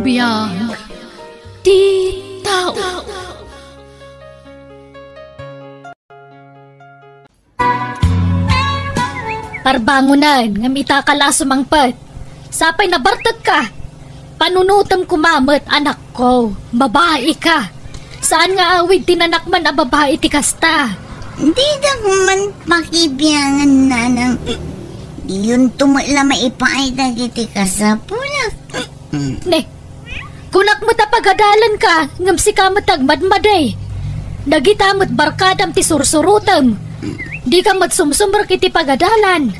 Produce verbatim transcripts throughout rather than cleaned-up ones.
Biag ti tao. Parbangonan, ngem ita ka la a sumangpet. Sapay nabartekka. Panunotem koma met, anakko. Babaika. Saan nga awid ti nanakman a babai ti kasta? Didak man pakibiangan, nanang. Diyonto met la maipaay dagiti kasapulak. Ne, kunak met a pagadalanka, ngem sika met agmadmadi. Dagita met barkadam ti sursurotem. Dika met sumsumrek iti pagadalan.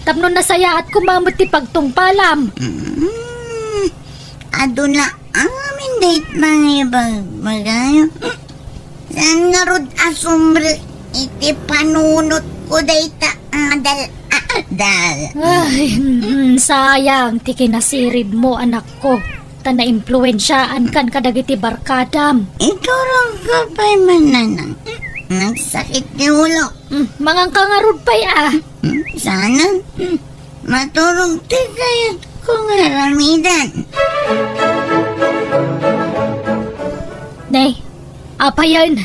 Tapno nasayaat koma met ti pagtungpalam. Mm. Adu la amin dayta nga ibagbagayo. Saan ngarud a sumrek iti panunotko dayta adal-adal? Ay, mm, sayang ti kinasiribmo, anakko. Ta naimpluensiaankan kadagiti barkadam. Iturogko pay man, nanang. Nagsakit ti ulo. Mm, manganka ngarud pay, a. Mm, saan? Mm. Maturog ti kayatko nga aramiden. Ne, apayen,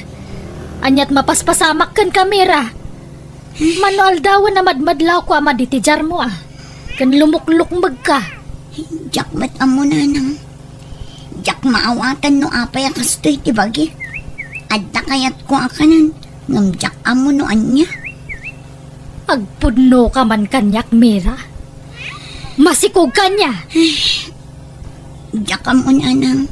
ania't mapaspasamak kenka, Mira? Mano aldawen a madmadlawko a madi ti diarmo, a. Ken lumuklukmegka. Diak met ammo, nanang. Diak maawatan no apay a kastoy ti bagik. Adda kayatko a kanen, ngem diak ammo no ania. Agpudnoka man kaniak, Mira. Masikog kaniak. Diak ammo, nanang.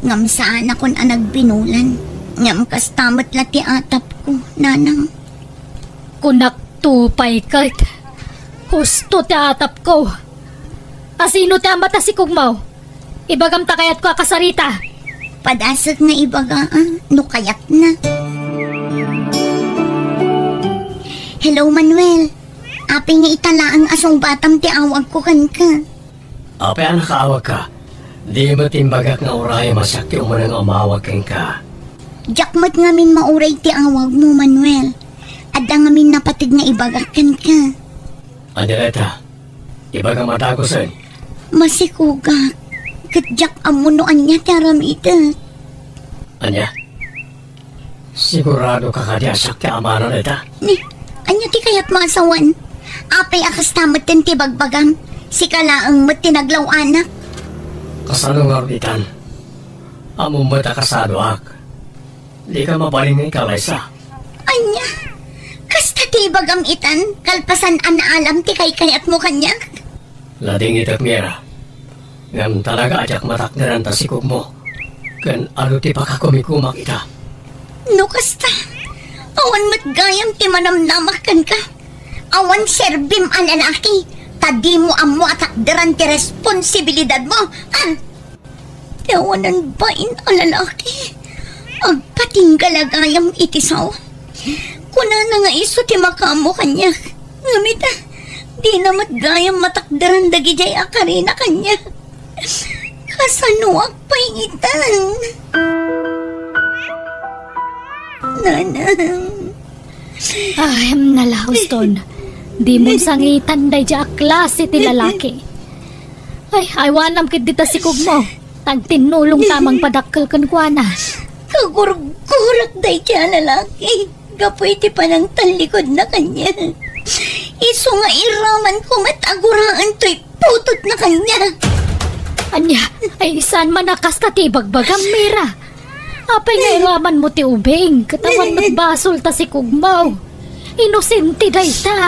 Ngem saanakon a nagbinulan. Ngem kasta met la ti atapko, nanang. Kunak to pay ket. Husto ti atapko. A, sino ti ama ta sikogmo? Ibagam ta kayatko a kasarita. Padasek nga ibaga, a, no kayatna. Hello, Manuel. Apay nga ita laeng a sungbatam ti awagko kenka? Apay a nakaawagka? Di met imbagak nga urayem a siak ti umuna nga umawag kenka. Diak met ngamin mauray ti awagmo, Manuel. Adda ngamin napateg nga ibagak kenka. Ania dayta? Ibagam a dagusen. Masikogak, ket diak ammo no ania ti aramidek. Ania? Siguradoka kadi a siak ti amana dayta? Ni, ania ti kayatmo a sawen? Apay a kasta metten ti bagbagam? Sika laeng met ti naglaw-anak. Kasano ngarud itan? Ammom met a kasadoak. Dika mabalin nga ikalaysa. Ania? Kasta ti ibagam itan, kalpasan a naalam ti kaykayatmo kaniak? Ladingitek, Mira. Ngem talaga a diak matakderan ta sikogmo. Ken adu ti pakakumikumak ita. No kasta, awan met gayam ti manamnamak kenka. Awan serbim a lalaki, ta dimo ammo a takderan ti responsibilidadmo. An? Ti awanan bain a lalaki. Agpatingga la gayam iti sao. Kunana nga isu ti makaammo kaniak. Ngem ita, dina met gayam matakderan dagidiay a karina kaniak. Kasanoak pay itan? Nanang. Ay, nala, Houston. Dimon sangitan daydiay a klase ti lalaki. Ay, aywanam ket dita sikogmo. Agtinnulongta a mangpadakkel kenkuana. Kagurgurak daydiay a lalaki gapu iti panangtallikudna kaniak. Isu nga iramanko met a guraen toy putotna kaniak. Ania, ay saan man a kasta ti ibagbagam, Mira? Apay nga iramanmo ti ubing, ket awan met basol ta sikogmo. Inosente dayta.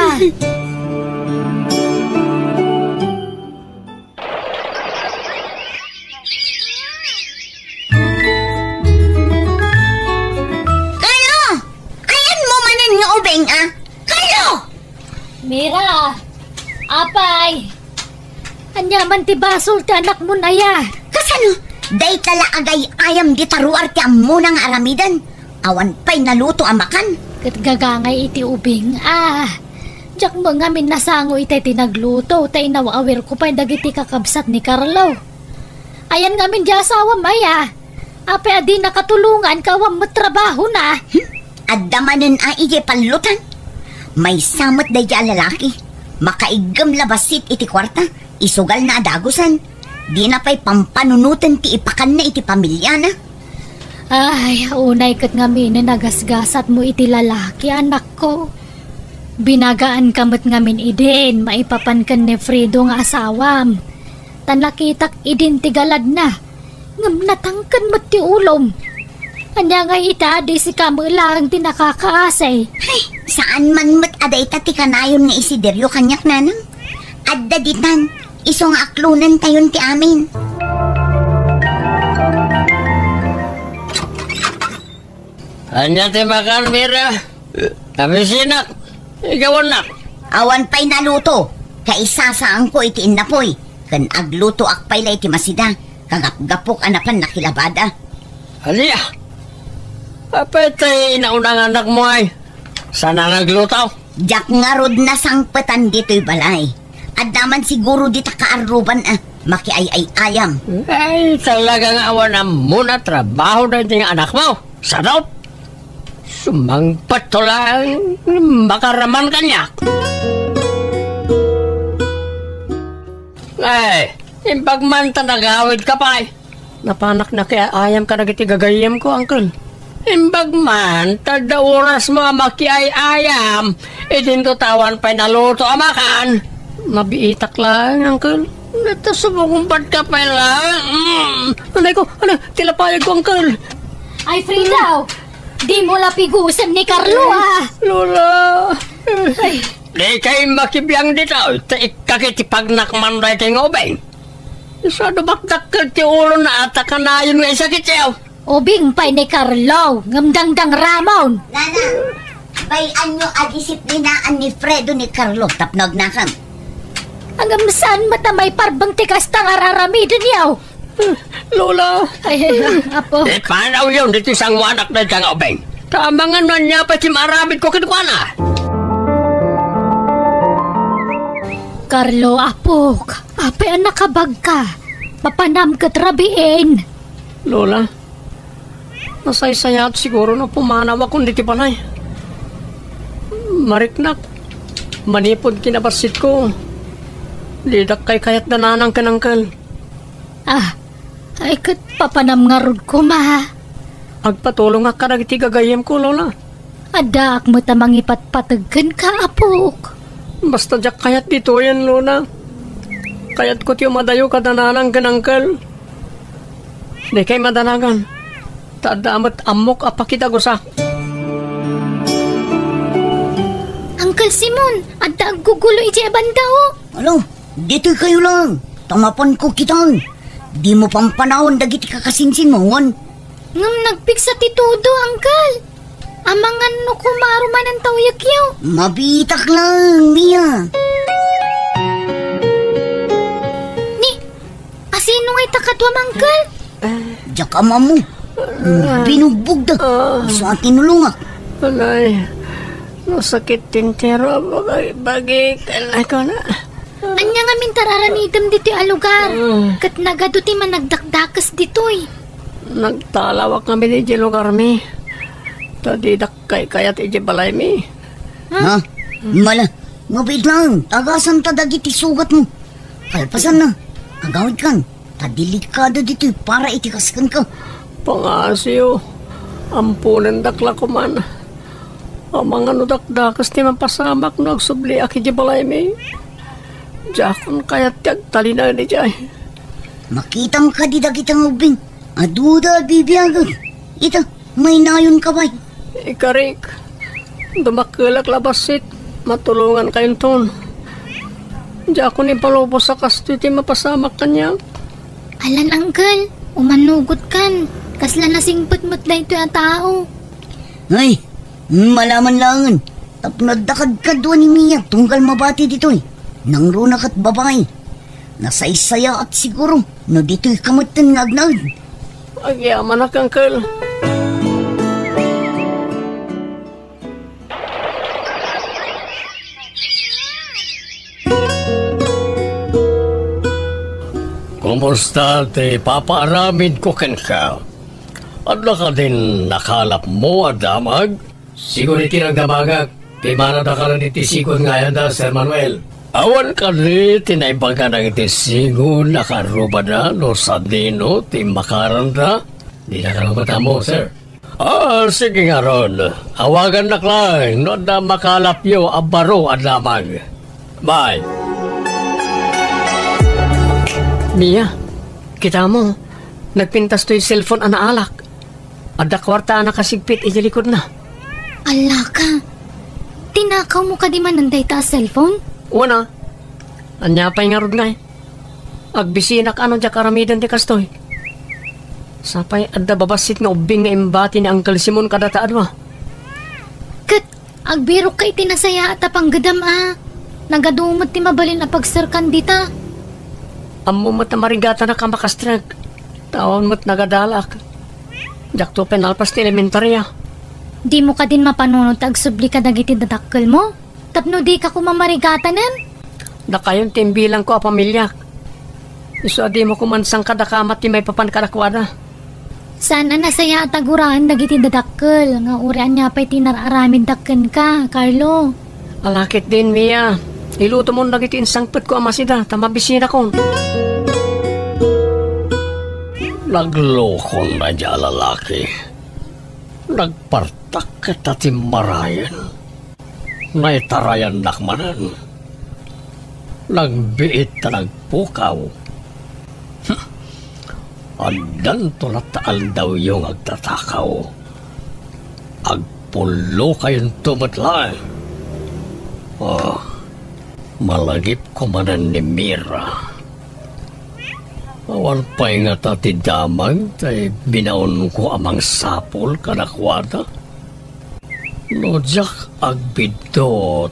Kalo! Ayanmo manen nga ubing, a? Kalo! Mira! Apay! Ania man ti basol ti anakmon aya? Kasano? Dayta la agay-ayam dita ruar ti ammona nga aramiden. Awan pay naluto a makan. Ket gagangay iti ubing, a. Diak met ngamin nasango itay ti nagluto, ta inaw-awirko pay dagiti kakabsat ni Carlo. Ayan ngamin ti asawam aya. Apay a di nakatulongan ket awan met trabahona? Hmm? Adda manen a idiay pallotan. Maysa met daydiay a lalaki. Makaiggem la bassit iti kuarta. Isugalna a dagusen. Dina pay pampanunoten ti ipakanna iti pamiliana. Ay, unay ket ngamin a nagasgasatmo iti lalaki, anakko. Binagaanka met ngamin idin maipapan ken ni Fredo nga asawam. Ta nakitak idin ti galadna, ngem natangken met ti ulom. Ania ngay ita a di sika met laeng ti nakakaasi? Ay, saan man met a dayta ti kanayon nga isiderio kaniak, nanang. Adda ditan, isu nga aklonentayon ti amin. Ania ti makan, Mira? Abisinak. Igawannak. Awan pay naluto. Kaisasaanko iti innapoy. Ken aglutoak pay la iti masida. Kagapgapok a napan nakilabada. Ania? Apay ti inaunangannak mo ay? Saan a nagluto? Diak ngarud nasangpetan ditoy balay. Adda man siguro dita kaarruban a makiay-ay-ayam. Ay, talaga nga awan ammona trabaho daytoy nga anakmo. Sadot! Sumangpet to lang, makaraman kaniak. Ay, imbag man ta nagawid ka pay. Napanak nakiay-ayam kadagiti gagayyemko, Uncle. Imbag man, ta adda orasmo a makiay-ayam, idinto ta awan pay naluto a makan. Mabiitak laeng, Uncle. Dita sumungbat ka pay laeng. Mm. Anay ko, anay, ti lapayagko, Uncle. Ay, Frida, dimo la pigusen ni Carlo, ah. Lola. Ay. Dikay makibiang dita, ta ikkak iti pagnakman daytoy nga ubing. Isu a dumakdakkel ti ulona a ta kanayon nga isakityo. Ubing pay ni Carlo, ngem dangdangramon. Nana, bay-anyo a disiplinaan ni Fredo ni Carlo tapno agnakam. Ngem saan met a maiparbeng ti kasta nga ar-aramidenyo? Lola. Ay, ay, apo. Ipanawyon ditoy sangoanak dayta nga ubing. Ta amangan no ania pay ti maaramidko kenkuana. Carlo, apok, apay a nakabagka? Mapanam ket rabiin. Lola, nasaysayaat siguro no pumanawakon ditoy balay. Mariknak, manipud kinabassitko, didak kaykayat da nanang ken uncle. Ah, ay ket papanam ngarud koma. Agpatulongak kadagiti gagayyemko, Lola. Addaak met a mangipatpateg kenka, apok. Basta diak kayat ditoyen, Lola. Kayatko ti umadayo kada nanang ken uncle. Dikay madanagan. Ta adda met ammok a pakidagusak. Uncle Simon, adda aggugulo idiay banda, o. Alo, ditoy kayo lang. Ta mapanko kitan. Dimo pampanawan dagiti kakasinsinmoon. Ngem nagpigsa ti tudo, Uncle. Amangan no kumaro manen tawyekyo. Mabitak lang, Mia. Ni, asino ngay ta kaduam, Uncle? Diak ammo. Binugbog da. Isu a tinulongak. Anay, nasakit ti entero a bagi, bagi, kanay ko na. Ania ngamin ti ar-aramidem ditoy a lugar? Ah. Ket nagadu ti managdakdakes ditoy. Nagtalawak ngamin idiay lugarmi. Ta didak kaykayat idiay balaymi. Ha? Ha? Mala, mabiit lang. Tagasanta dagiti sugatmo. Kalpasanna, agawidkan. Ta delikado ditoy para iti kas kenka. Pangaasiyo, amponendak la koman. Amangan no dakdakes ti mapasamak no agsubliak idiay balaymi. Diakon kayat ti agtalinaed idiay. Makitam kadi dagita nga ubbing? Aduda a bibiagen. Ita, maynayonka pay. Ikarik, dumakkelak la bassit, matulongankayonton. Diakon ipalubos a kastoy ti mapasamak kaniak. Alan, Uncle, umanugotkan. Kasla nasingpet met daytoy a tao. Ay, malaman laengen. Tapno adda kadkadua ni Mia tunggal mabati ditoy. Nangruna ket babai. Nasaysayaat siguro no ditoyka metten nga agnaed. Agyamanak, Uncle. Kumusta ti papaaramidko kenka? Adda kadin nakalapmo a damag? Siguro iti nagdamagak, ti manadakalan iti sikud nga ayanda, Sir Manuel. Awan kadi ti naibaga dagiti sigun a karrubada no sadino ti immakaranda? Dina kano met ammo, sir. Ah, sige ngarud. Awagannak laeng no adda makaalapyo a baro a damag. Bye. Mia, kita mo, nagpintas toy cellphone a naalak. Adda kuarta a nakasigpit iti likudna. Allaka, tinakawmo kadi manen dayta a cellphone? Wen a. Ania pay ngarud ngay? Agbisinak a no diak aramiden ti kastoy. Sapay adda babassit nga ubbing nga imbati ni Uncle Simon kadata a dua. Ket agbirokka iti nasayaat a panggedam a. Nagadu met ti mabalin a pagserkan dita. Ammo met a marigatanak a makastrek. Ta awan met nagadalak. Diakto pay nalpas ti elementaria. Dimo kadin mapanunot ti agsubli kadagiti dadakkelmo? Tapno dika koma marigatanen? Dakayon ti imbilangko a pamiliak. Isu a dimo koma sangkadakama ti maipapan kadakuada. Saan a nasayaat a guraen dagiti dadakkel nga uri ania pay ti nar-aramidda kenka, Carlo. Ala ketdin, Mia. Ilutomon dagiti insangpetko a masida ta mabisinakon. Naglokon daydiay a lalaki. Nagpartak ket ta timmarayen. Naitarayannak manen. Nagbiit ta nagpukaw. Addanto latta aldawyo nga agtatakaw. Agpullokayonto met laeng. Ah, malagipko manen ni Mira. Awan pay ngata ti damag tay binaonko a mangsapul kadakuada. No diak agbiddut,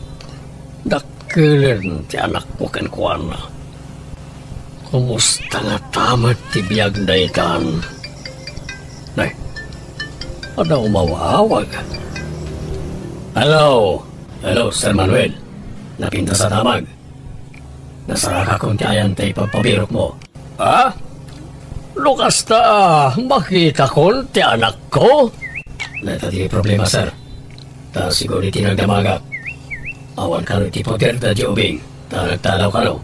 dakelen ti anakko kenkuana. Kumusta ngata met ti biag daytan? Nay, adda umawawag. Hello! Hello, Sir Manuel. Napintas a damag. Nasarakakon ti ayan ta ipagpabirokmo. Ha? No kasta, makitakon ti anakko? Dayta ti problema, sir. Ta siguro iti nagdamagak, awan kano iti poder daydiay ubing, ta nagtalaw kano.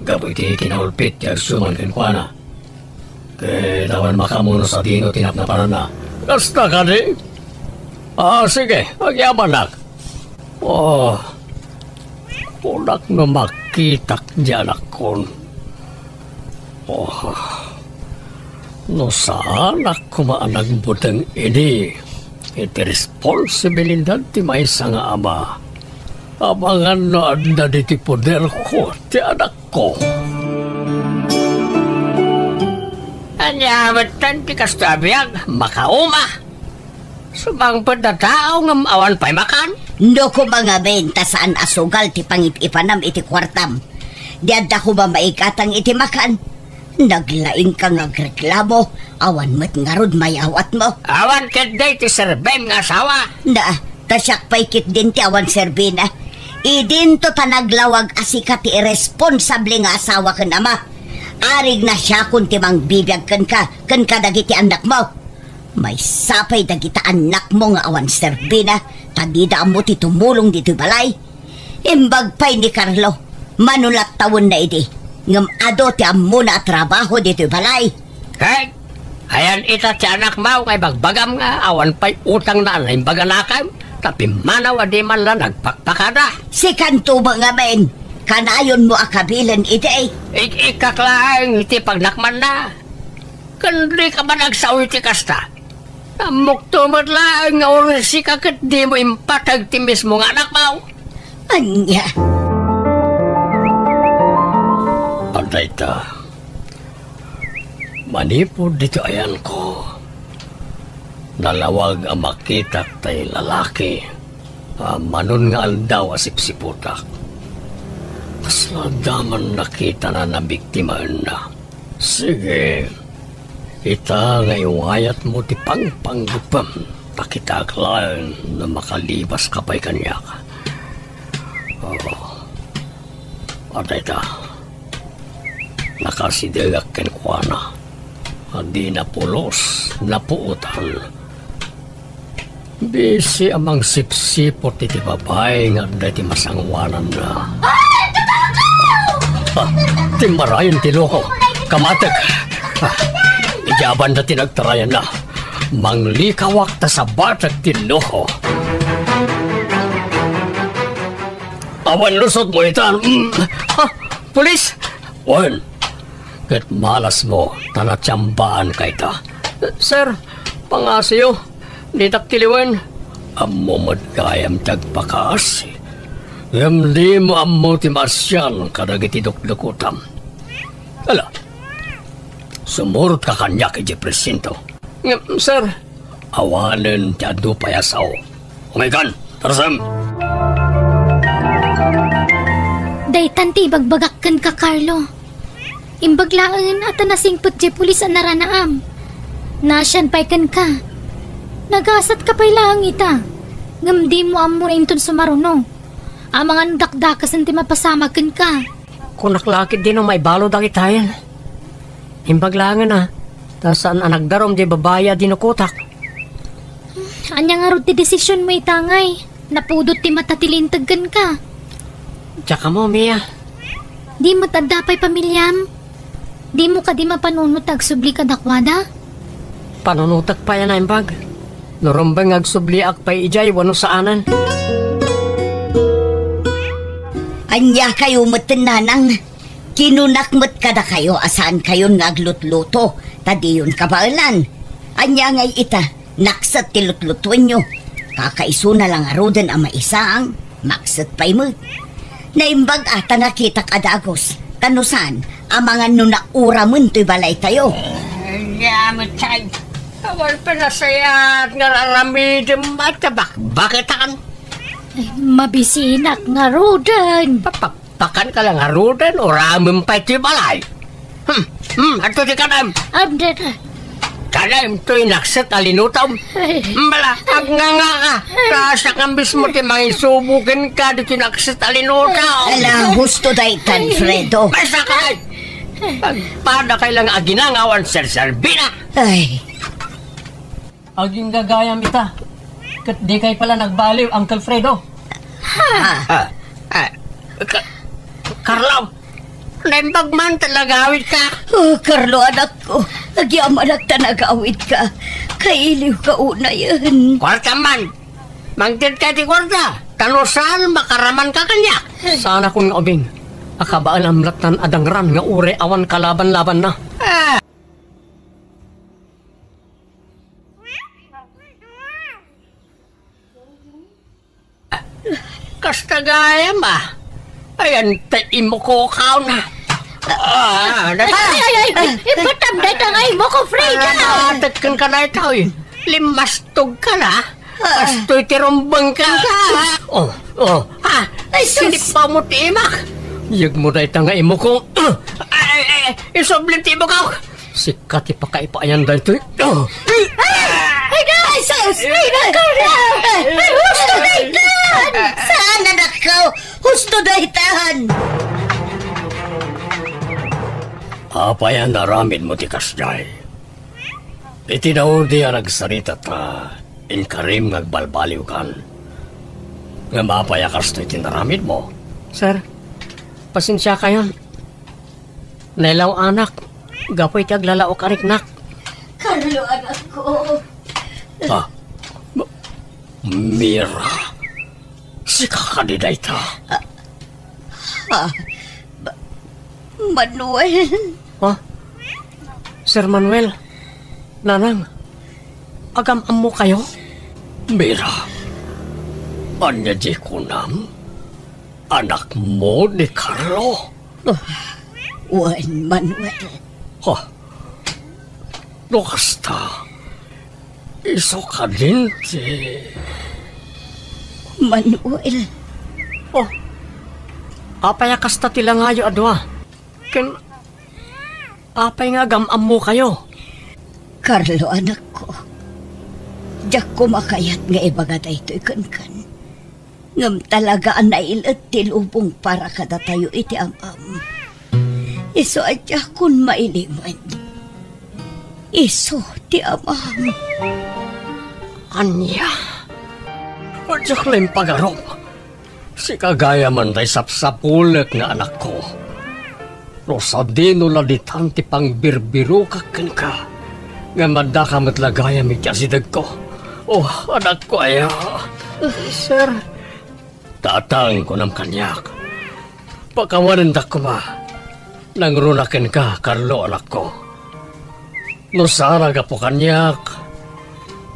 Gapu iti kinaulpit ti agsuman kenkuana. Ket awan makaammo no sadino ti napnapananna. Kasta kadi? Ah, sige, agyamanak. Oh, kunak no makitak di anakkon. Oh, no saanak koma a nagbuteng idi iti responsibilidad ti maysa nga ama, amangan no adda ditoy poderko ti anakko. Ania metten ti kastoy a biag? Makauma! Sumangpet a tao ngem awan pay makan? No koma ngamin ta saan a sugal ti pangip-ipanam iti kuartam, di adda koma maigatang iti makan. Naglaingka nga agreklamo, awan met ngarud mayawatmo. Awan ketdi ti serbim nga asawa. Na, ta siak pay ketdin ti awan serbina. Idinto ta naglawag a sika ti irresponsable nga asawa ken ama. Arigna siakon ti mangbibiag kenka, ken kadagiti annakmo. Maysa pay dagita annakmo nga awan serbina, ta dida ammo ti tumulong ditoy balay. Imbag pay ni Carlo, mano latta wenna idi, ngem adu ti ammona a trabaho ditoy balay. Ket, ayan ita ti anakmo nga ibagbagam nga awan pay utangna a naimbag a nakem, ta pimmanaw a di man la nagpakpakada. Sikanto met ngamin, kanayonmo a kabilen idi. Ik-ikkak laeng iti pagnakmanna. Ken dika man agsao iti kasta. Ammokto met laeng nga uray sika ket dimo impateg ti mismo nga anakmo. Ania? Adda ita. Manipud ditoy ayanko, nalawag a makitak tay lalaki a manon nga aldaw a sipsiputak. Kasla adda man nakitana a nabiktimaenna. Sige, ita nga iwayatmo ti pangpanggepem, ta kitaek laeng no makalibaska pay kaniak. Oh, adda ita. Nakasidegak kenkuana. Dina pulos, napuotan. Bisi a mangsipsipot iti babai nga adda iti masangoananna. Ah, timmarayen ti loko. Kamatek. Ah, idiay banda ti nagtarayanna. Manglikawak ta sabatek ti loko. Awan lusotmo itan. Mm. Ah, pulis! Wen, ket malasmo ta natiambaanka ita. Sir, pangasiyo, ditak tiliwen. Ammo met gayam ti agpakaasi. Ngem dimo ammo ti maasian kadagiti dukdukotam. Ala, sumurotka kaniak idiay presinto. Ngem, sir. Awanen ti adu pay a sao. Umaykan, tarsem! Daytan ti ibagbagak kenka, Carlo. Imbag laengen a ta nasingpet diay pulis a naranaam. Naasian pay kenka. Nagasatka pay laeng ita. Ngem dimo ammo inton sumaruno. Amangan dakdakesen ti mapasamak kenka. Kunak la ketdi no maibalud dagitayen. Imbag laengen a, ta saan a nagdarum diay babai a dinukotak. Ania ngarud ti desisionmo ita ngay? Napudot ti mata ti linteg kenka. Diak ammo, Mia. Di met adda pay pamiliam? Dimo kadi mapanunot ta agsubli kadakuada? Panunotek pay a naimbag. No rumbeng nga agsubliak pay idiay wenno saanen. Ania kayo met, nanang? Kinunak met kadakayo a saan kayon nga aglutluto, ta diyon kabaelan. Ania ngay ita? Nakset ti lutlutuenyo. Kakaisuna la ngaruden a maisaang, makset pay met. Naimbag a ta nakitak a dagus, ta no saan, amangan no nauramen toy balaytayo. Ania met say, awan pinasayaat nga aramidem a tabakbaketan. Ay, mabisinak ngaruden. Papappakanka la ngaruden, uramem pay toy balay. Hmm, hmm, adto ti kanem. Amden. Kanem toy nakset a linutom. Ay. Bala, agngangaka. Kaasa ka mismo ti mangisubo kenka ditoy nakset a linutom. Ala, husto daytan, Fredo. Maysa ka, ay! Agpada kay lang aginangawan serserbina. Ay. Agingga gayam ita. Ket dikay pala nagbaliw, Uncle Fredo. Ah, ah, Ka-, Carlo, naimbag man ta nagawidka. Oh, Carlo, anakko, agyamanak ta nagawidka. Kailiwka unayen. Kuarta man. Mangted ka ti kuarta. Ta no saan, makaramanka kaniak. Saanakon nga ubing. Akabaelam lattan a dangran nga uray awan kalaban-labanna. Ah. Kasta gayam a. Ayan ta imukukaw na. Ah, na. Ay, ay, ay, ay, ipatam dayta nga imuko, Frida. Ala, tekken ka na itaw, eh. Limastog ka na. Kastoy ti rumbeng ka. Oh, oh. Ah, ay, sus. Sinipaw mo ti imak. Yegmo dayta nga imuko. Ay, ay, ay, isubli ti imuko. Sika ti pakaipaayan daytoy. Ay, ay, ay, sus! Ay, nagkawla! Ay, husto daytan! Saan, anakko? Husto daytan! Apay a naaramidmo ti kasdiay? Iti naudi a nagsarita ta, inkarim nga agbalbaliwkan. Ngem apay a kastoy ti naaramidmo? Sir, pasensiakayon. Nailaw-anak, gapu iti aglalaok a riknak. Carlo, anakko. Ah, Ma-, Mira, sika kadi dayta? Ah, ah, Ma-, Manuel. Ah, Sir Manuel, Nanang, agam-ammo kayo? Mira, ania di kunam? Anakmo ni Carlo? Ah, wen, Manuel. Ha? No kasta, isu kadin ti Manuel. Oh, apay a kasta ti langayo a dua? Ken apay nga agam-ammo kayo? Carlo, anakko, diak koma kayat nga ibaga daytoy kenkan. Ngem talaga a nailet ti lubong para kadatayo iti amam. Isu a diakon mailimen. Isu ti amam. Ania? Diak la impagarup. Sika gayam man tay sapsapulek nga anakko. No sadino la ditan ti pangbirbirokak kenka, ngem addaka met la gayam iti asidegko. Oh, anakko aya. Sir. Tatang, kunam kaniak. Pakawanendak koma. Nangruna kenka, Carlo, anakko. No saan a gapu kaniak,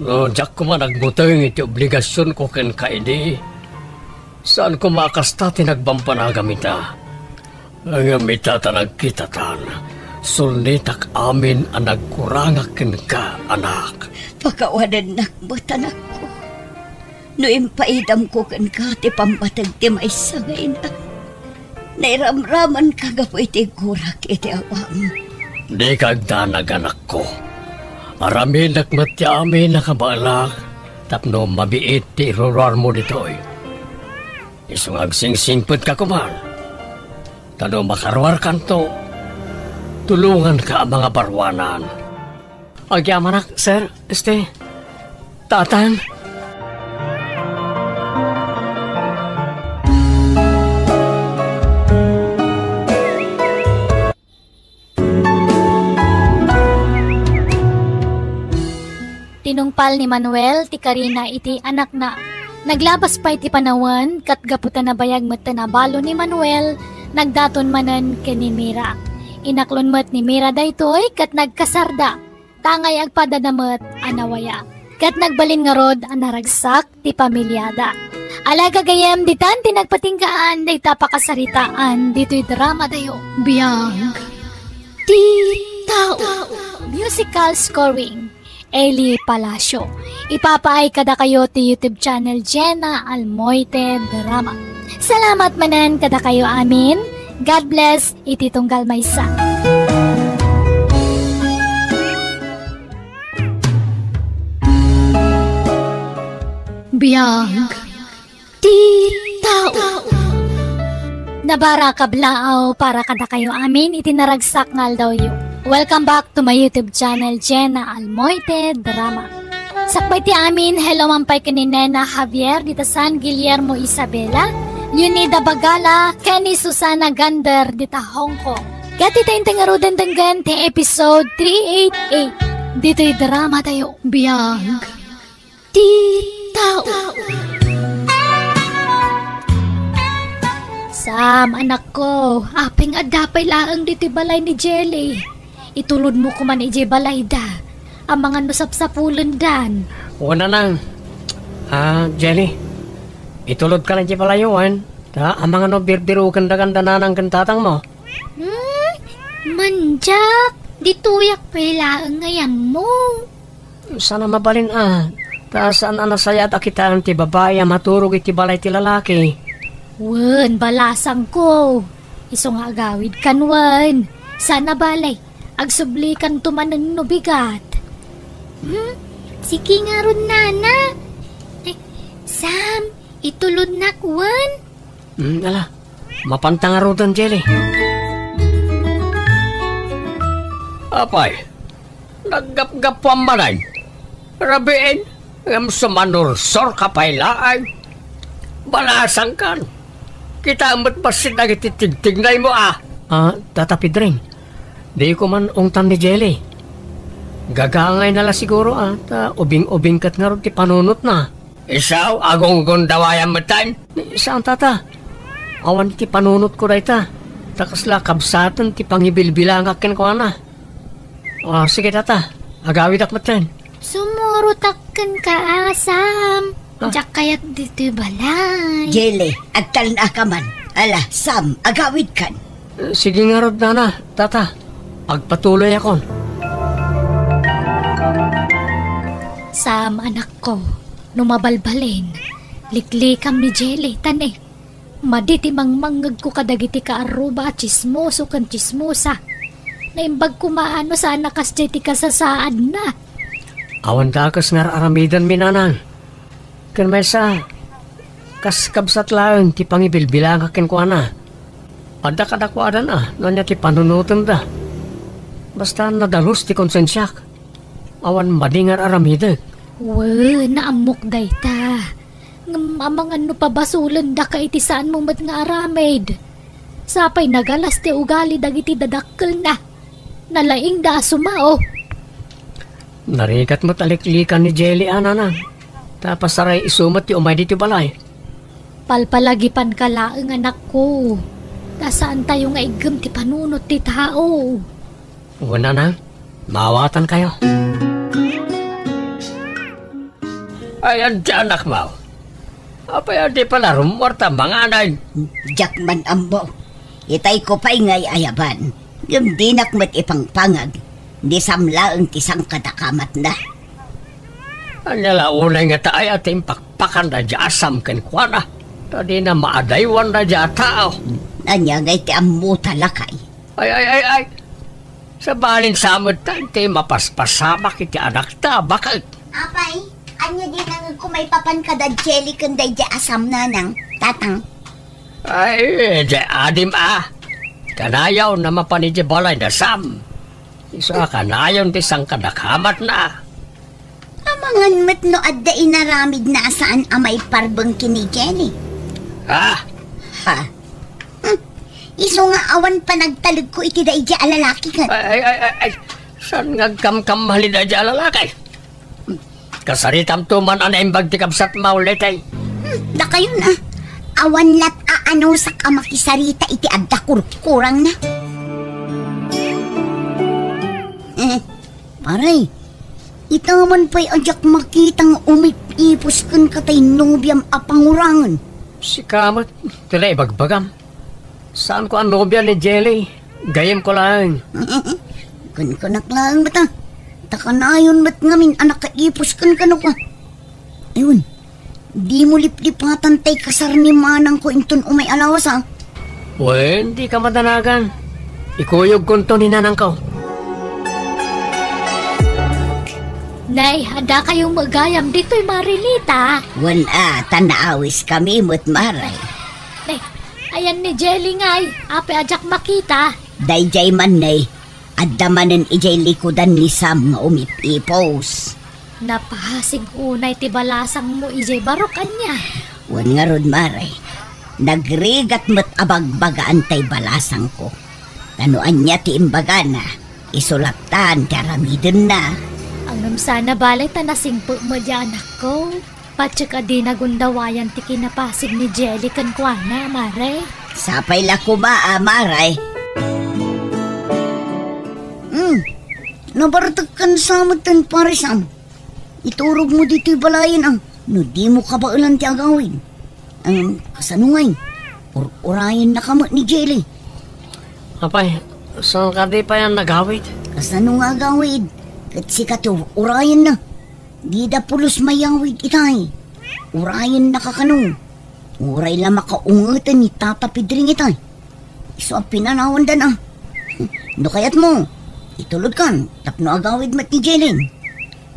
no diak koma nagbuteng iti obligasionko kenka idi, saan koma a kasta ti nagbambanagam ita. Ngem ita ta nagkitatan, sulnitak amin a nagkurangak kenka, anak. Pakawanennak met, anakko. No impaidamko kenka ti pammateg ti maysa nga ina, nairamramanka gapu iti gurak iti awam. Dika agdanag, anakko. Aramidek met ti amin a kabaelak tapno mabiit ti iruruarmo ditoy. Isu nga agsingsingpetka koman. Ta no makaruarkanto, tulonganka a mangabaruanan. Agyamanak, sir, este, tatang. Tinungpal ni Manuel ti karina iti anakna. Naglabas pay ti panawen, ket gapu ta nabayag met ta nabalo ni Manuel, nagdaton manen ken ni Mira. Inaklon met ni Mira daytoy ket nagkasarda, tangay agpadada met a nawaya. Ket nagbalin ngarud a naragsak ti pamiliada. Ala gagayem, ditan ti nagpatinggaan dayta pakasaritaan ditoy dramadayo. Biag ti tao. Musical scoring, Eli Palacio. Ipapaay kadakayo ti YouTube channel Jenna Almoite Drama. Salamat manen kadakayo amin. God bless iti tunggal maysa. Biag ti tao. Nabara kablaaw para kadakayo amin iti naragsak nga aldawyo. Welcome back to my YouTube channel, Jenna Almoite Drama. Sakbay ti amin, hello man pay ken ni Nena Javier dita San Guillermo, Isabela, Leonida Bagala, ken ni Susana Gander dita Hong Kong. Ket ita intay ngaruden denggen ti episode three eight eight ditoy dramatayo. Biag ti tao. Sam, anakko, apay nga adda pay laeng ditoy balay ni Jelly? Itulodmo koman idiay balayda. Amangan no sapsapulendan. Wen, nanang. Ah, Jelly, itulodka la idiay balayyo, wen. Ta amangan no birbirokendakan da nanang ken tatangmo. Hmm? Mandiak, ditoyak pay laeng nga yammo. Saan a mabalin a, ta saan a nasayaat a kitaen ti babai a maturog iti balay ti lalaki. Wen, balasangko. Isu nga agawidkan wen. Saan a balay, agsublikanto manen no bigat. Hmm? Sige ngarud, nana. Eh, Sam, itulodnak wen? Hmm, ala, mapanta ngaruden, Jelly. Apay, naggapgapuam manen. Rabiin, ngem sumanursorka pay laeng. Balasangkan. Kitaem met bassit dagiti tigtignaymo a. Ah, Tata Pedring, diko man ungtan ni Jelly. Gagangayna la siguro a, ta ubing-ubing ket ngarud ti panunotna. Isu, agunggundawayan metten? Saan, Tata. Awan iti panunotko dayta. Ta kasla kabsaten ti pangibilbilangak kenkuana. Ah, sige, Tata. Agawidak metten. Sumurotak kenka, Sam. Ah. Diak kayat ditoy balay. Jelly, agtalnaka man. Ala, Sam, agawidkan. Sige ngarud, Nana, Tata. Agpatuloyakon. Sam, anakko, no mabalbalin, liklikam ni Jelly, ta ne, madi ti mangmangngegko kadagiti kaarruba a tsismoso ken tsismosa. Naimbag koma no saan a kasdiay ti kasasaadna. Awan dakes nga ar-aramidenmi, Nanang. Ken maysa, kas kabsat laeng ti pangibilbilangak kenkuana. Adda kadakuadan a no ania ti panunotenda. Basta nadalus ti konsensiak. Awan madi nga ar-aramidek. Wen, naammok dayta. Ngem amangan no pabasolendaka iti saanmo met nga aramid. Sapay nagalas ti ugali dagiti dadakkelna. Nalaingda a sumao. Narigat met a liklikan ni Jelly a, Nanang. Ta pasaray isu met ti umay ditoy balay. Palpalagipanka laeng, anakko. Ta saantayo nga iggem ti panunot ti tao. Wen, Nanang, maawatankayo. Ay, ania, anakko? Apay a di pay la rummuar ta manganay? Diak man ammo. Itayko pay nga ay-ayaban. Ngem dinak met ipangpangag. Ni Sam laeng ti sangkadakamatna. Ania la unay ngata aya ti impakpakan daydiay a Sam kenkuana? Ta dina maadaywan daydiay a tao. Ania ngay ti ammota, lakay? Ay, ay, ay, ay. Sabali sa met ta, ti mapaspasamak iti anakta, baket. Apay, ania di nangegko maipapan kada Jelly ken daydiay a Sam, Nanang, Tatang? Ay, di adim a. Kanayon a mapan idiay balay da Sam. Isu a kanayon ti sangkadakamatna. Amangan met no adda inaramidna a saan a maiparbeng ken ni Jelly. Ah! Ha? Hmm. Isu nga awan panagtalekko iti daydiay a lalaki ket. Ay, ay, ay, ay, ay. Saan nga agkamkamali daydiay a lalaki? Kasaritamto man a naimbag ti kabsatmo, Letay. Hmm, dakayon a. Awan lat a anusak a makisarita iti adda kurkurangna. Eh, Pare, ita man pay a diak makita nga umip-ipos kenka tay nobiam a pangurangen. Sika met, ti la ibagbagam. Saanko a nobia ni Jelly. Gayyemko laeng. Kunkunak laeng met a. Ta kanayon met ngamin a nakaipos kenka no. Ayun, dimo liplipatan tay kasar ni manangko inton umay a lawas, a. Wen, dika madanagan. Ikuyogkonto ni nanangko. Nay, addakayo met gayam ditoy, Marilita? Wen a, ta naawiskami met, Mare. Nay, ayan ni Jelly ngay, apay a diak makita? Daydiay man, Nay. Adda manen idiay likudan ni Sam nga umip-ipos. Napasig unay ti balasangmo idiay barok, ania? Wen ngarud, Mare. Nagrigat met a bagbagaan tay balasangko. Ta no ania ti imbagana, isu latta ti aramidenna. Ngem saan a bale ta nasingpet met diay anakko. Patiek a dina gundawayan ti kinapasig ni Jelly kenkuana, Mare. Sapay la koma a, Mare. Hmm, nabartekkan sa met ten, Pare Sam. Iturogmo ditoy balayen a, no dimo kabaelan ti agawid. Em, kasano ngay? Ur-urayennaka met ni Jelly. Apay, saan kadi pay a nagawid? Kasano nga agawid? Ket sika ti ur-urayenna. Dida pulos mayawid itay. Urayennaka kano. Uray la makaungeten ni Tata Pedring itay. Isu a pinanawandan a. No kayatmo, itulodkan tapno agawid met ni Jelly.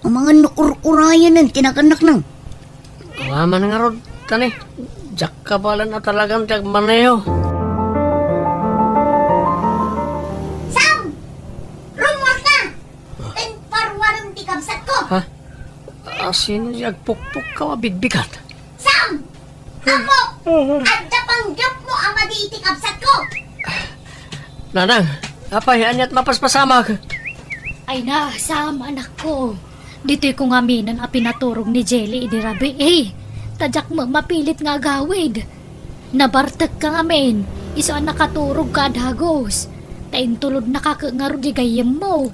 Amangan no ur-urayennen ti nagannakna. Awan man ngarud, tani. Diak kabaelan a talagan ti agmaneho. Sam! Rummuarka! Ten paruarem ti kabsatko. Ha? A, sino ti agpukpukkaw a bigbigat? Sam! Apo! Adda panggepmo a madi iti kabsatko! Nanang, apay, aniat mapaspasamak? Ay na, Sam, anakko. Ditoyko ngaminen a pinaturog ni Jelly idi rabii. Ta diak met mapilit nga agawid. Nabartekka ngamin, isu a nakaturogka a dagus. Ta intulodnaka ket ngarud di gayyemmo.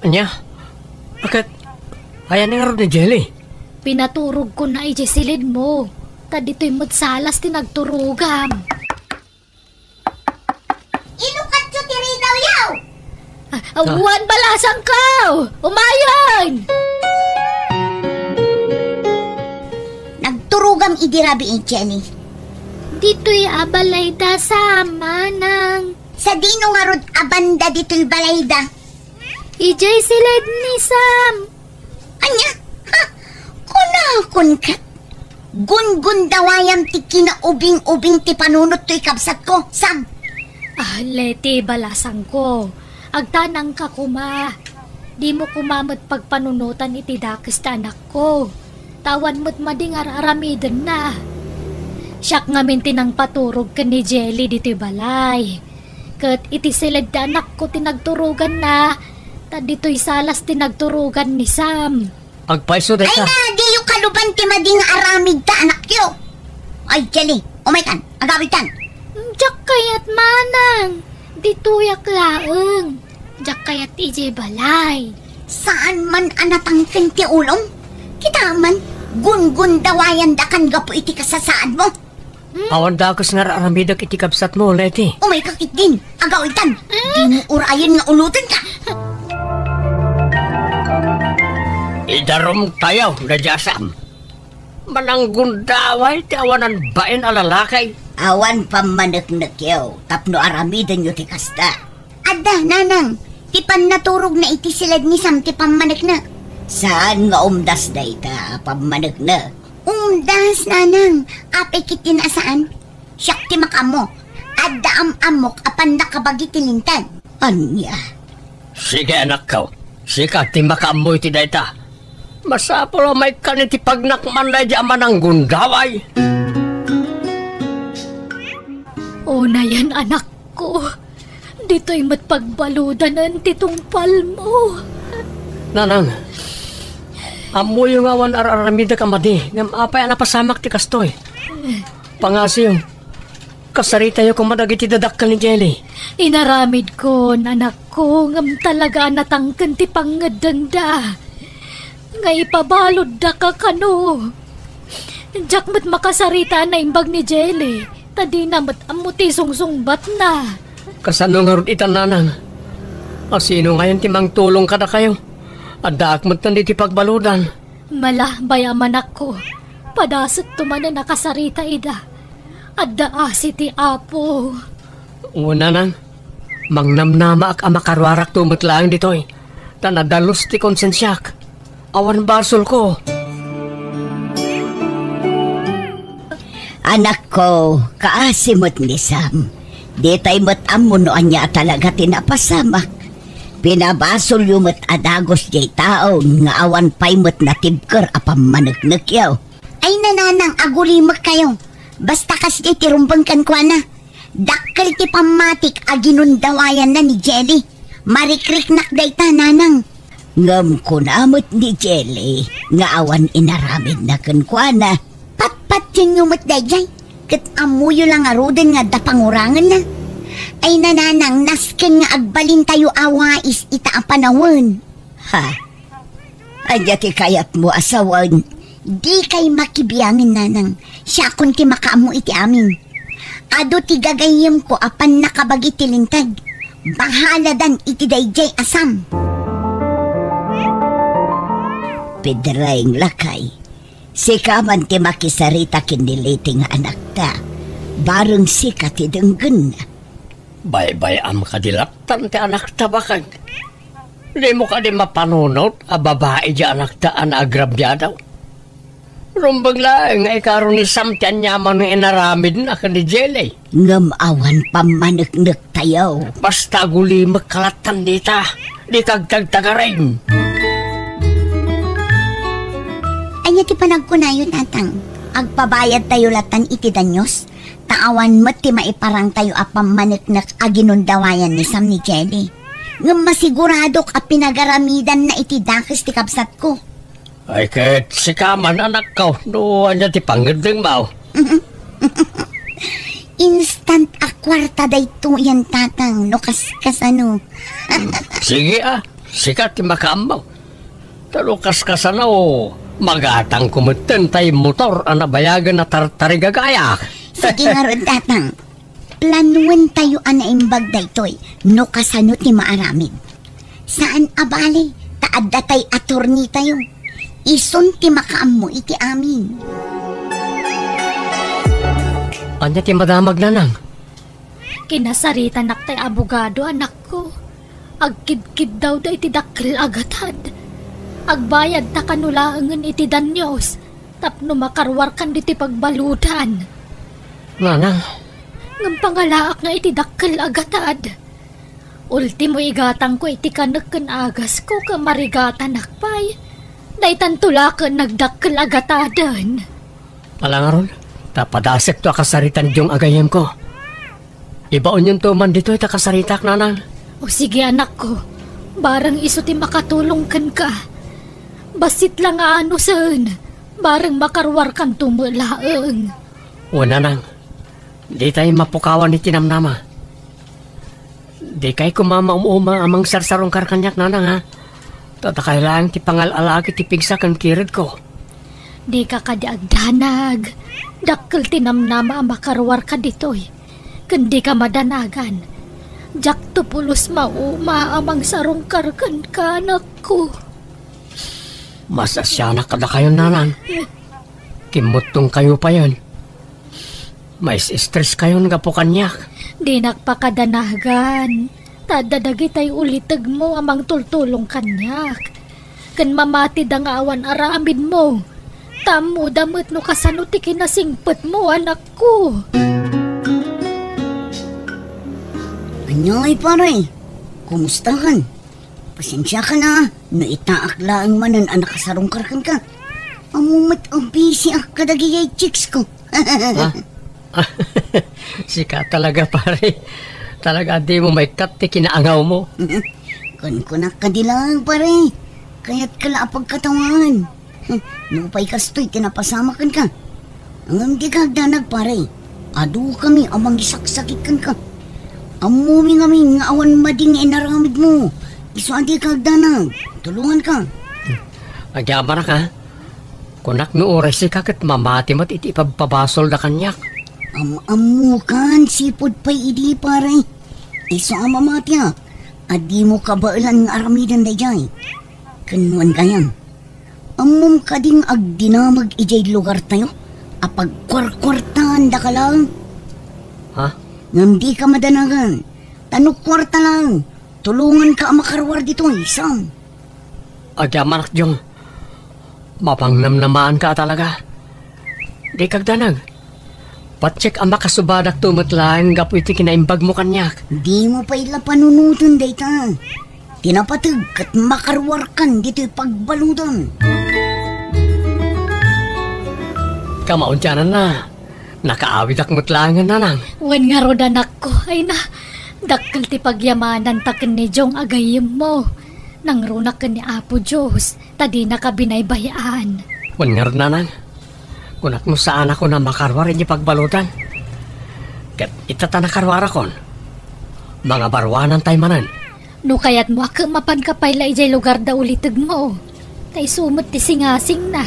Ania? Ket, ayan ngarud ni Jelly? Pinaturogkona idiay silidmo. Ta ditoy met salas ti nagturogam. Inukatyo ti ridawyo! Ah, ah, wen, balasangko! Umayon! Nagturogam idi rabii, Jenny. Ditoy a balayda, Sam, manang. Sadino ngarud a banda ditoy balayda? Idiay silid ni Sam. Ania? Ha? Kunakon ket, gungundawayam ti kinaubing-ubing ti panunot toy kabsatko, Sam. Ah, Leti, balasangko. Agtanangka koma. Dimo koma met pagpanunotan iti dakes ti anakko. Ta awan met madi nga ar-aramidenna. Siak ngamin ti nangpaturog ken ni Jelly ditoy balay. Ket iti siled ti anakko ti nagturoganna, ta ditoy salas ti nagturogan ni Sam. Agpayso dayta. Ay na, diyo kaluban ti madi nga aramid ta anakyo. Ay, Jelly, umaykan, agawidtan. Diak kayat, manang. Ditoyak laeng. Diak kayat idiay balay. Saan man a natangken ti ulom? Kita man, gungundawayandakan gapu iti kasasaadmo. Hmm? Awan dakes nga ar-aramidek iti kabsatmo, Leti. Umayka ketdin, agawidtan. Hmm? Dimo urayen nga ulotenka. Idarumtayo, Nadia Sam. Mananggundaway ti awanan bain a lalaki. Awan pammaneknekyo tapno aramidenyo ti kasta. Adda, nanang, ti pannaturogna iti siled ni Sam ti pammaneknek. Saan nga umdas dayta a pammaneknek? Umdas, nanang, apay ketdin a saan? Siak ti makaammo. Adda am-ammok a pannakabagi ti linteg. Ania? Sige, anakko. Sika ti makaammo iti dayta. Masapul a maikkan iti pagnakman daydi a mananggundaway. Unayen, anakko. Ditoy met pagbaludanen ti tungpalmo. Nanang, ammoyo nga awan ar-aramidek a madi, ngem apay a napasamak ti kastoy? Pangasiyo, kasaritayo koma dagiti dadakkel ni Jelly. Inaramidkon, anakko, ngem talaga a natangken ti pangngeddengda. Nga ipabaludda ka kano. Diak met makasarita a naimbag ni Jelly, ta dina met ammo ti sungsungbatna. Kasano ngarud ita, nanang? A sino ngayen ti mangtulong kadakayo? Addaak metten iti pagbaludan. Malabay a manakko, padasekto manen a kasarita ida. Adda asi ti Apo. Wen, nanang, mangnamnamaak a makaruarakto met laeng ditoy, ta nadalus ti konsensiak. Awan basolko. Anakko, kaasi met ni Sam. Ditay met ammo no ania a talaga ti napasamak. Pinabasolyo met a dagus diay tao nga awan pay met natibker a pammaneknekyo. Ay, nanang, agulimekkayo. Basta kasdiay ti rumbeng kenkuana. Dakkel ti pammatik a ginundawayanna ni Jelly. Marikriknak dayta, nanang. Ngem kuna met ni Jelly nga awan inaramidna kenkuana. Patpationyo met daydiay, ket ammoyo la ngaruden nga adda pangurangenna. Ay, nanang, nasken nga agbalintayo a wais ita a panawen. Ha? Ania ti kayatmo a sawen? Dikay makibiangen, nanang. Siakon ti makaammo iti amin. Adu ti gagayyemko a pannakabagi ti linteg. Bahaladan iti daydiay a Sam. Pedreng, lakay, sika man ti makisarita ken ni Leti nga anakta. Bareng sika ti denggenna. Baybay-am kadi lattan ti anakta, bakag? Dimo kadi mapanunot a babai di anakta a naagrabiado? Rumbeng laeng nga ikaro ni Sam ti aniaman nga inaramidna ken ni Jelly. Ngem awan pammaneknektayo. Basta agulimek ka lattan dita, dika agtagtagarin. Ania ti panagkunayo, Tatang? Agpabayadtayo lattan iti danyos? Ta awan met ti maiparangtayo a pammaneknek a ginundawayan ni Sam ni Jelly. Ngem masiguradok a pinagaramidanna iti dakes ti kabsatko. Ay, ket sika man, anakko, no ania ti pangngeddengmo? Instant a kuarta daytoyen, Tatang, no kaskasano. Sige, a, sika ti makaammo. Ta no kaskasano, magatangko metten tay motor a nabayagen a tartarigagayak. Sige ngarud, Tatang. Planuentayo a naimbag daytoy no kasano ti maaramid. Saan a bale, ta adda tay attorneytayo. Isun ti makaammo iti amin. Ania ti madamag, nanang? Kinasaritanak tay abogado, anakko. Agkidkiddawda iti dakkel a gatad. Agbayadta kano laengen iti danyos tapno makaruarkan ditoy pagbaludan. Nanang. Ngem pangalaak nga iti dakkel a gatad. Ultimo, igatangko iti kanek ken agasko ket marigatanak pay. Daytanto la ket nagdakkel a gataden. Ala ngarud, Ta padasekto a kasaritan diyong agayemko. Ibaonyonto man ditoy ta kasaritak, nanang. O sige, anakko. Bareng isu ti makatulong kenka. Bassit la nga anusen. Bareng makaruarkanto met laeng. O, nanang. Ditay mapukawan iti namnama. Dikay koma maum-uma a mangsarsarungkar kaniak, nanang, ha? Ta dakay laeng ti pangal-alak iti pigsa ken kiredko. Dika kadi agdanag. Dakkel ti namnama a makaruarka ditoy. Ken dika madanagan. Diakto pulos mauma a mangsarungkar kenka, anakko. Masasianak kadakayon, nanang. Kimmuttongkayo payen. Mais-stress kayon gapu kaniak. Dinak pakadanagan. Ta adda dagitay ulitegmo a mangtultulong kaniak. Ken mamatida nga awan aramidmo. Ta ammoda met no kasano ti kinasingpetmo, anakko. Aniay, pare? Kumustakan? Pasensiakan a, no itaak laeng manen a nakasarungkar kenka. Ammo met a busy ak kadagiti chicks ko. Ha? Sika talaga, pare. Talaga dimo maikkat ti kinaangawmo. Kunkunak kadi laeng, pare. Kayatka la a pagkatawaan. Nupay kastoy ti napasamak kenka. Ngem dika agdanag, pare. Adukami a mangisaksakit kenka. Ammomi ngamin nga awan madi nga inaramidmo. Isu a dika agdanag. Tulonganka. Agyamanak, ha? Kunak no uray sika ket mamati met iti ipabpabasolda kaniak. Am-ammokan, sipud pay idi, pare. Isu a mamatiak, a dimo kabaelan nga aramiden daydiay. Ken wen gayam, ammom kadi nga agdinamag idiay lugartayo a pagkuarkuartaandaka laeng? Ha? Ngem dika madanagan, ta no kuarta laeng, tulonganka a makaruar ditoy, Sam. Agyamanak, Jong. Mapangnamnamaanka a talaga. Dika agdanag. Patiek a makasubadakto met laeng gapu iti kinaimbagmo kaniak. Dimo pay la panunoten dayta. Ti napateg ket makaruarkan ditoy pagbaludan. Kamaudiananna, nakaawidak met laengen, nanang. Wen ngarud, anakko, ay na, dakkel ti pagyamananta ken ni Jong a gayyemmo. Nangrunak ken ni Apo Dios, ta dinaka binaybay-an. Wen ngarud, nanang, kunak no saanakon a makaruar iti pagbaludan. Ket ita ta nakaruarakon, mangabaruanantay manen. No kayatmo a ket mapanka pay la idiay lugar da ulitegmo, ta isu met ti singasingna,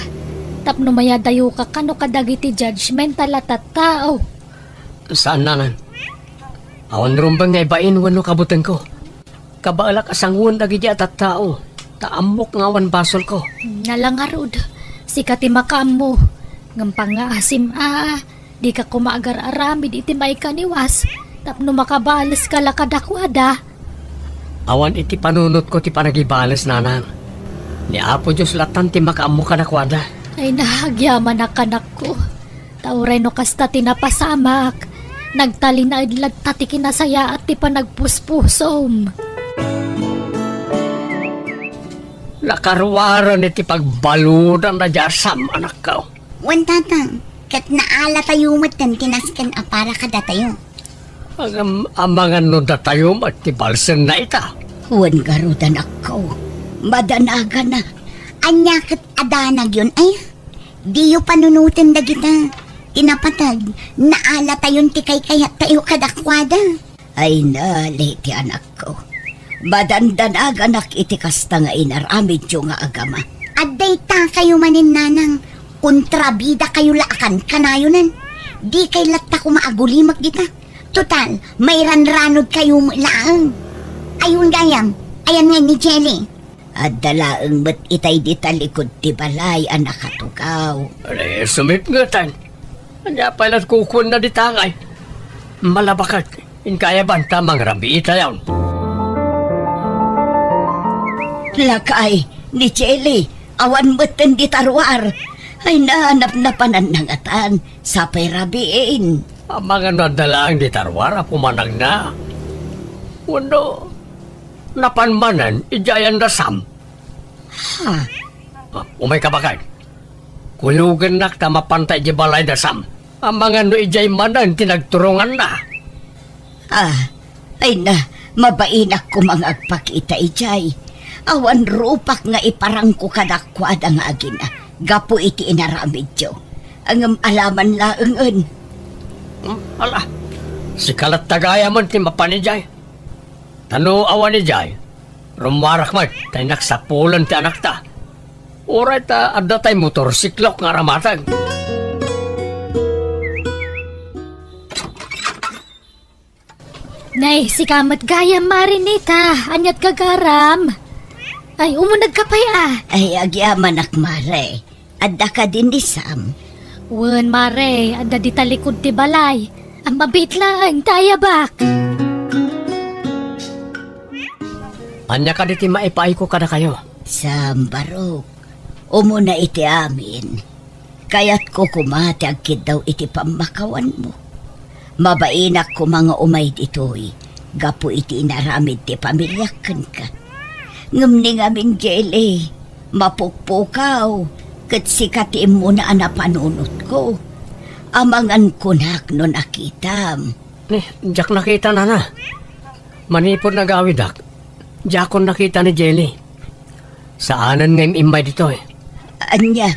tapno mayadayoka kano kadagiti judgmental a tattao. Saan, nanang. Awan rumbeng nga ibain wenno kabutengko. Kabaelak a sangoen dagidi a tattao, ta ammok nga awan basolko. Nala ngarud, sika ti makaammo. Ngem pangngaasim a, dika koma agar-aramid iti maikaniwas, tapno makabaleska la kadakuada. Awan iti panunotko ti panagibales, nanang. Ni Apo Dios latan ti makaammo kadakuada. Ay, nagyamanak, anakko. Ta uray no kasta ti napasamak, nagtalinaed latta ti kinasayaat ti panagpuspusom. Nakaruaren iti pagbaludan daydiay a Sam, anakko. Wen, tatang, ket naalatayo metten ti nasken a para kadatayo. Ngem amangan no datayo met ti balsenna ita. Wen ngarud, anakko, madanaganak. Ania ket a danagyon, ay? Diyo panunoten dagita. Ti napateg, naalatayon ti kaykayattayo kadakuada. Ay, nali ti anakko. Madandanaganak iti kasta nga inaramidyo nga agama. Adda itakayo manen, nanang, kontrabidakayo la a kankanayonen. Dikay latta koma agulimek dita. Total, mairanranodkayo met laeng. Ay, wen gayam, ayan ngay ni Jelly? Adda laeng met itay dita likud ti balay a nakatugaw. Ay, sumipngetan. Ania pay la kukuenna dita ngay? Malabakak, inkayaban ta mangrabiitayon. Lakay, ni Jelly, awan metten dita ruar. Ay, nanapnapananna ngatan, sapay rabiin. Amangan no adda laeng dita ruar a pumanagna. Wenno, napan manen idiay ayan da Sam. Ha? Ah, umayka, baket. Kuyogennak ta mapanta idiay balay da Sam. Amangan no idiay manen ti nagturonganna. Ah, ay na, mabainak koma nga agpakita idiay. Awan rupak nga iparangko kadakuada nga agina gapu iti inaramidyo. Ngem alaman laengen. Hmm, ala, sika latta gayam ti mapan idiay. Ta no awan idiay, rummuarak met ta innak sapulen ti anakta. Uray ta adda tay motorsiklok nga aramateg. Nay, sika met gayam, Mare Nita. Aniat gagaram? Ay, umunegka pay, a. Ay, agyamanak, Mare. Adda kadi ni Sam? Wen, Mare, adda dita likud ti balay. Mabiit laeng ta ayabak. Ania kadi ti maipaayko kadakayo? Sam, Barok, umuna iti amin, kayatko koma ti agkiddaw iti pammakawanmo. Mabainak koma nga umay ditoy gapu iti inaramid ti pamiliak kenka. Ngem ni ngamin, Jelly, mapukpukaw, ket sika ti immuna a napanunotko. Amangan kunak no nakitam. Ni, diak nakita, nana. Manipud nagawidak, diakon nakita ni Jelly. Saanen nga im-immay ditoy. Ania?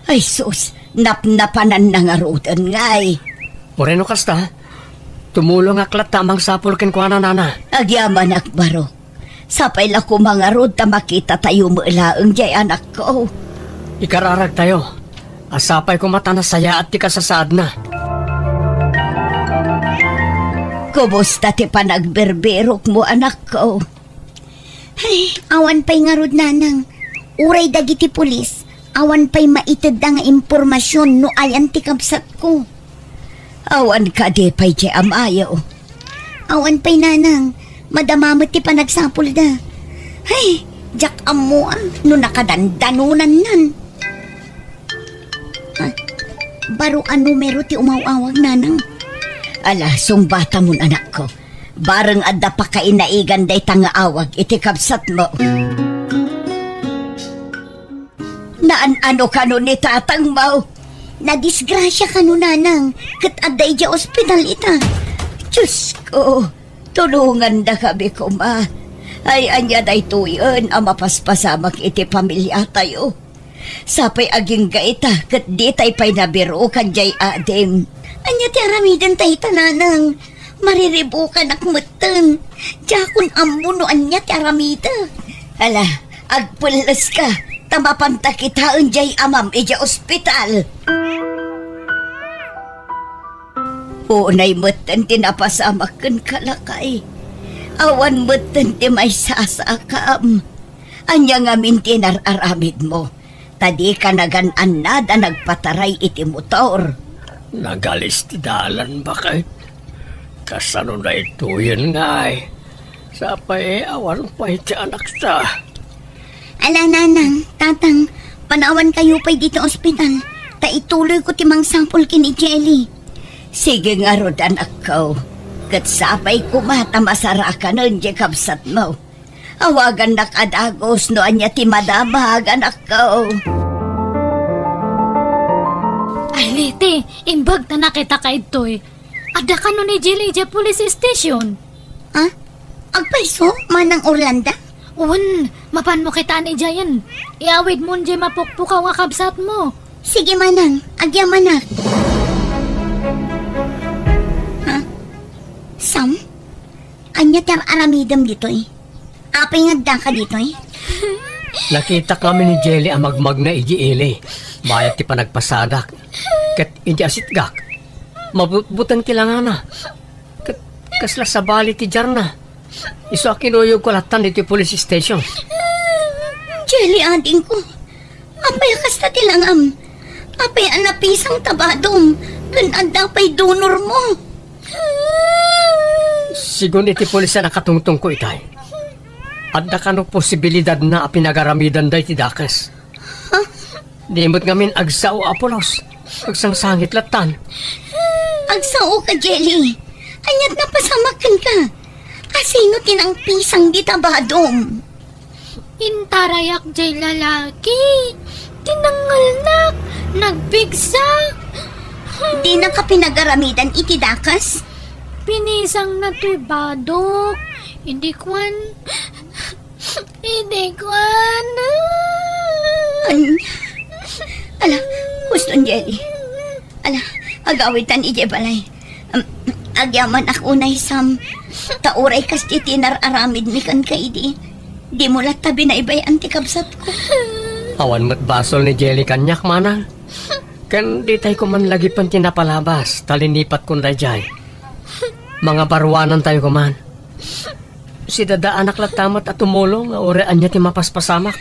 Ay sus, napnapananna ngaruden ngay. Uray no kasta, tumulongak latta a mangsapul kenkuana, nana. Agyamanak, Barok. Sapay la koma ngarud ta makitatayo met laeng diay anakko. Ikararagtayo. A sapay koma ta nasayaat ti kasasaadna. Kumusta ti panagbirbirokmo, anakko? Ay, awan pay ngarud, nanang. Uray dagiti pulis, awan pay maitedda nga impormasion no ayan ti kabsatko. Awan kadi pay ti amayo? Awan pay, nanang. Madama met ti panagsapulda. Ay, diak ammo, a, no nakadandanonannan. Ah, baro a numero ti umaw-awag, nanang? Ala, sungbatamon, anakko. Bareng adda pakainaigan dayta nga awag iti kabsatmo. Naan-ano kano ni tatangmo? Nadisgrasia kano, nanang, ket adda idiay ospital ita. Diosko, tulongandakami koma. Ay, ania daytoyen a mapaspasamak iti pamiliatayo? Sapay agingga ita ket ditay pay nabirukan diay adim. Ania ti aramiden ta ita, nanang? Mariribukanak metten. Diakon ammo no ania ti aramidek. Ala, agpelleska, ta mapanta kitaen diay amam idiay ospital. Unay metten ti napasamak kenka, lakay. Awan metten ti maisasakam. Ania ngamin ti inar-aramidmo? Ta dika nagan-annad a nagpataray iti motor. Nagalis ti dalan, baket. Kasano daytoyen ngay? Sapay awan pay ti anakta. Ala, nanang, tatang, panawankayo pay ditoy ospital, ta ituloyko ti mangsapul ken ni Jelly. Sige ngarud, anakko. Ket sapay koma ta masarakanen diay kabsatmo. Awagannak a dagus no ania ti madamag, anakko. Ay, Leti, imbag ta nakitaka ditoy. Adda kano ni Jelly idiay police station? Ha? Agpayso, Manang Orlando? Wen, mapanmo kitaan idiayen. Iawidmon diay mapukpukaw nga kabsatmo. Sige, Manang, agyamanak. Ha? Sam? Ania ti ar-aramidem ditoy? Apay nga addaka ditoy? Nakitak ngamin ni Jelly a magmagna idiay ili. Mayat ti panagpasadak. Ket idi asitgak, mabutbuteng ti langana. Ket kasla sabali ti diarna. Isu a kinuyogko lattan ditoy police station. Jelly, adingko. Apay a kasta ti langam? Apay a napisang ta badom ken adda pay donormo? Sigun iti pulis a nakatungtongko itay, adda kano posibilidadna a pinagaramidanda iti dakes. Ha? Di met ngamin agsao a pulos. Agsangsangit lattan. Agsao ka, Jelly. Aniat napasamak kenka? Asino ti nangpisang dita badom? Intarayak jay lalaki. Tinangalnak. Nagpigsak. Dinaka pinagaramidan iti dakas? Pinisangna toy badok. Idi kuan, idi kuan. An-, ala, huston, Jelly. Ala, agawitan idiay balay. Am, agyamanak unay, Sam. Ta uray kas ti tinar-aramidmi kenka idi, dimo latta binaybay-an ti kabsatko. Awan met basol ni Jelly kaniak, manang. Ken ditay koma lagipen ti napalabas, ta linipatkon daydiay. Mangabaruanantayo koman. Sidadaanak latta met a tumulong, uray ania ti mapaspasamak.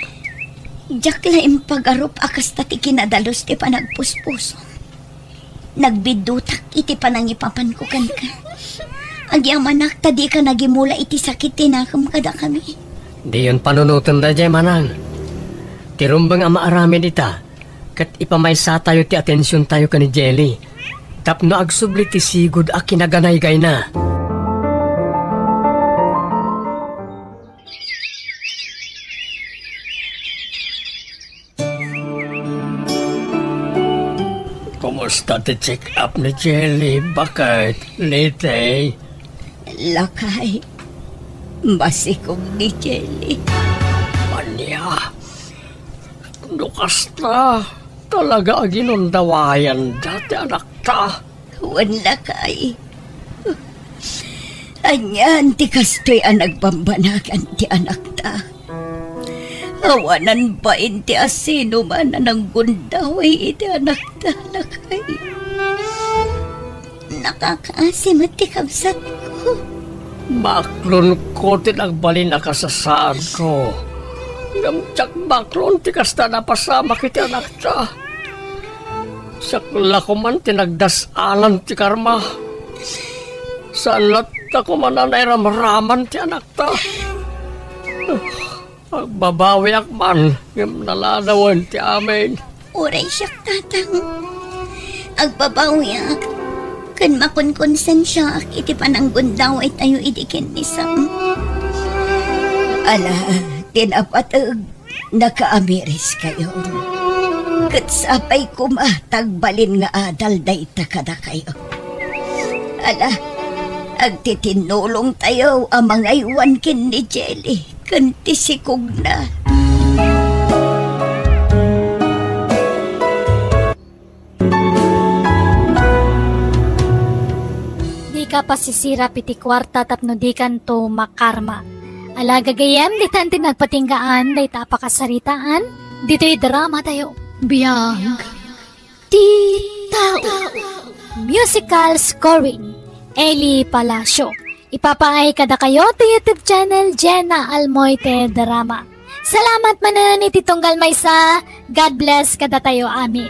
Diak la impagarup a kasta ti kinadalus ti panagpuspuso. Nagbiddutak iti panangipapanko kenka. Agyamanak ta dika nagimula iti sakit ti nakem kadakami. Diyon panunoten daydiay, manang. Ti rumbeng a maaramid ita, ket ipamaysatayo ti atensiontayo ken ni Jelly tapno agsubli ti sigud a kinaganaygayna. Kumusta ti check-up ni Jelly, baket, Liti? Lakay, masikog ni Jelly. Ania? No kasta, talaga a ginundawayanda ti anakta. Wen, lakay. Anian ti kastoy a nagbambanagan ti anakta? Awanan bain ti asinoman a nanggundaway iti anakta, lakay. Nakakaasi met ti kabsatko. Baklonko ti nagbalin a kasasaadko. Ngem diak baklon ti kasta a napasamak iti anakta. Siak la koman ti nagdas-alan ti karma. Saan latta koman a nairamraman ti anakta. Agbabawiak man, ngem naladawen ti amin. Uray siak, Tatang. Agbabawiak ken makonkonsensiaak iti pananggundawaytayo idi ken ni Sam. Ala, ti napateg, nakaamiriskayo. Ket sapay koma ta agbalin nga adal dayta kadakayo. Ala, agtitinnulongtayo a mangaywan ken ni Jelly ken ti sikogna. Dika pasisirap iti kuarta tapno dikanto makarma. Ala, gagayyem, ditan ti nagpatinggaan dayta a pakasaritaan ditoy dramatayo. Biag ti tao. Musical scoring, Eli Palacio. Ipapaay kadakayo ti YouTube channel Jenna Almoite Drama. Salamat manen iti tunggal maysa. God bless kadatayo amin.